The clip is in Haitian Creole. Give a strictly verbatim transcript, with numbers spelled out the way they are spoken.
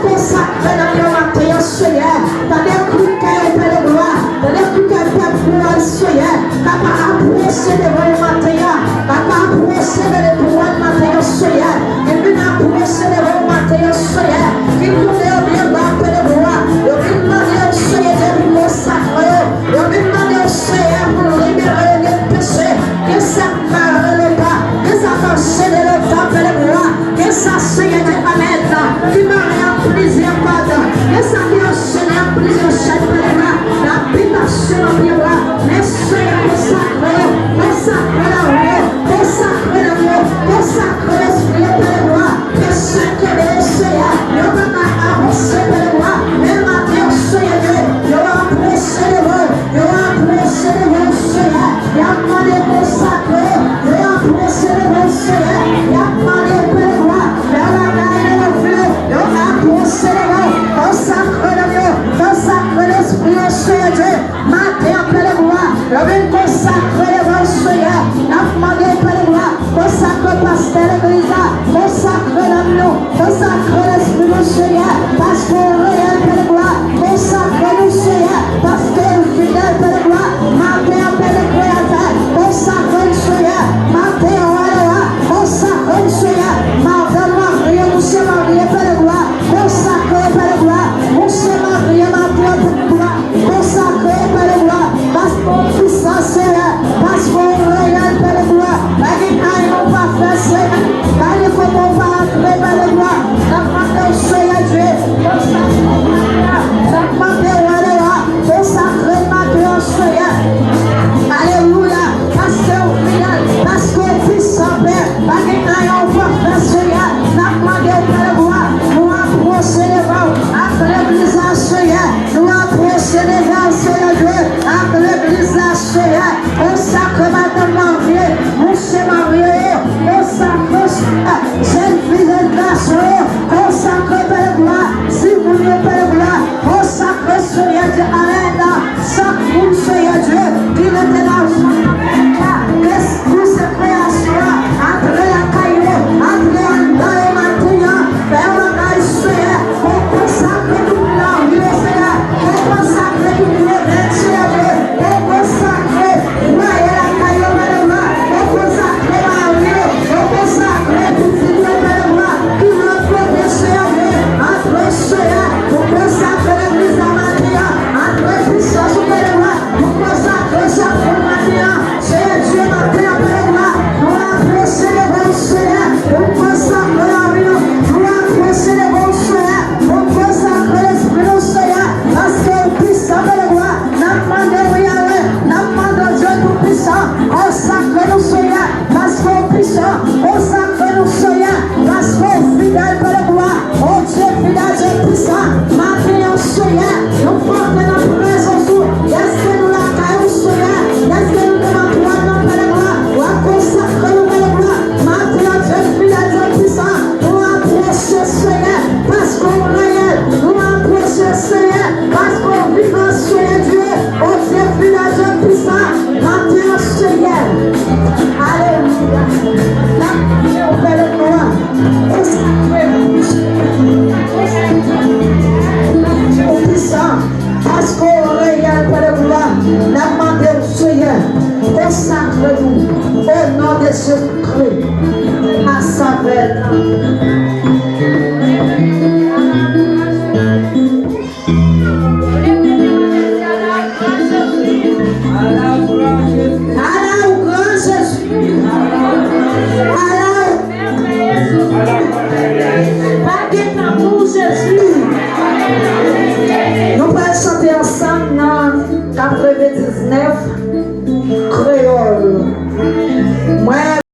Konsakre nanm yo maten an, Senyè. Tande kri kè yo, Pè de glwa. Tande kri kè pèp ou a, Senyè. K ap apwoche devan ou maten an. K ap apwoche devan ou maten an, Senyè. Ki vin apwoche devan ou maten an, Senyè. Ki kote yo byen ba, Pè de glwa. Yo vin mande w, Senyè Dye, pou konsakre yo. Yo vin mande w, Senyè, pou libere yo de peche. Ke sa mare leta, ke sa k anchene leta, Pè de glwa, ke sa, Senyè Dye, amèn, ki mare ak plizyè kòd, ke sa ki anchene ak plizyè chèn, Pè de glwa, nan abitasyon nan pye bwa, men Senyè konsakre yo, konsakre lavi yo, konsakre nanm yo, konsakre lespri yo, Pè de glwa, ke chak kenbe yo, Senyè, yo pa ka avanse, Pè de glwa, men maten an, Senyè Dye, yo apwoche devan w, yo apwoche devan w, Senyè. Y ap mande konsakre, yo apwoche devan w, Senyè. Y ap mande, Pè de glwa, fè bagay nan lavi yo, yo apwoche devan w, konsakre nanm yo, konsakre lespri yo, Senyè Dye. Maten an, Pè de glwa, yo vin konsakre devan w, Senyè. N ap mande w, Pè de glwa, konsakre pastè legliz la, konsakre nanm nou, konsakre lespri nou, Senyè, paske w reyèl, Pè de glwa, konsakre nou, Senyè, paske w fidèl, Pè de glwa, maten an, Pè de Kreyatè, konsakre n, Senyè, maten an, wa de wa, konsakre n, Senyè, madanm marye, mesye marye, Pè de glwa, konsakre, Pè de glwa, mesye marye, maten an, Pè de glwa, konsakre, Pè de glwa, paske w pwisan, Senyè, paske w reyèl, Pè de glwa. Pa gen anyen w pa fè, Senyè. Pa gen kote w pa antre, Pè de glwa. N ap mande w, Senyè Dye, konsakre maten an. N ap mande w, wa de wa, konsakre maten an, Senyè. Alelouya. Paske w fidèl, paske w pwisan, Pè. Pa gen anyen w pa fè, Senyè. N ap mande w, Pè de glwa, nou apwoche devan w ak legliz la, Senyè. Nou apwoche devan w, Senyè Dye, ak legliz la, Senyè. Konsakre madanm marye, mesye marye yo. Konsakre, Senyè, jèn fi, jèn gason yo. Konsakre, Pè de glwa, timoun yo, Pè de glwa. Konsakre, Senyè Dye, amèn. Chak moun, Senyè Dye, ki rete nan zòn, ke espri se kreyasyon an antre lakay yo, antre anndan yo maten an, fè yon bagay, Senyè, pou konsakre tout lavi yo, Senyè, pou konsakre tout remèd, Senyè Dye, pou konsakre fwaye lakay yo, Pè de glwa, pou konsakre mari yo, pou konsakre pitit yo, Pè de glwa, ki lòt kote, Senyè Dye, antre, Senyè, pou konsakre legliz la maten an, antre pwisans ou, Pè de glwa, pou konsakre chak moun maten an. Senyè Dye, maten an, Pè de glwa, nou apwoche devan w, Senyè, pou konsakre lavi nou. Nou apwoche devan w, Senyè, pou konsakre lespri nou, Senyè, paske w pwisan, Pè de glwa. N ap mande w, Yahweh, n ap mande w, Dye Toupisan, konsakre nou, Senyè, paske w pwisan, konsakre nou, Senyè, paske w fidèl, Pè de glwa. O Dye fidèl, Dye pwisan, maten an, Senyè, nou pote nan prezans ou. Dèske nou lakay ou, Senyè, dèske nou devan twòn nan, Pè de glwa, w ap konsakre nou, Pè de glwa. Maten an, Dye fidèl, Dye pwisan, nou apwoche, Senyè, paske w reyèl. Nou apwoche, Senyè, paske w vivan, Senyè Dye. O Dye fidèl, Dye pwisan, maten an, Senyè. Alelouya. N ap mande w, Pè de glwa. Konsakre nou, Senyè. Konsakre nou, Senyè. Ou pwisan, paske w reyèl, Pè de glwa. N ap mande w, Senyè, konsakre nou, o non de Jezikri Nazarèt. Ala ou gran, Jezi. Ala ou. Pa gen tankou Jezi. Nou pral chante ansanm nan katrevendiznèf.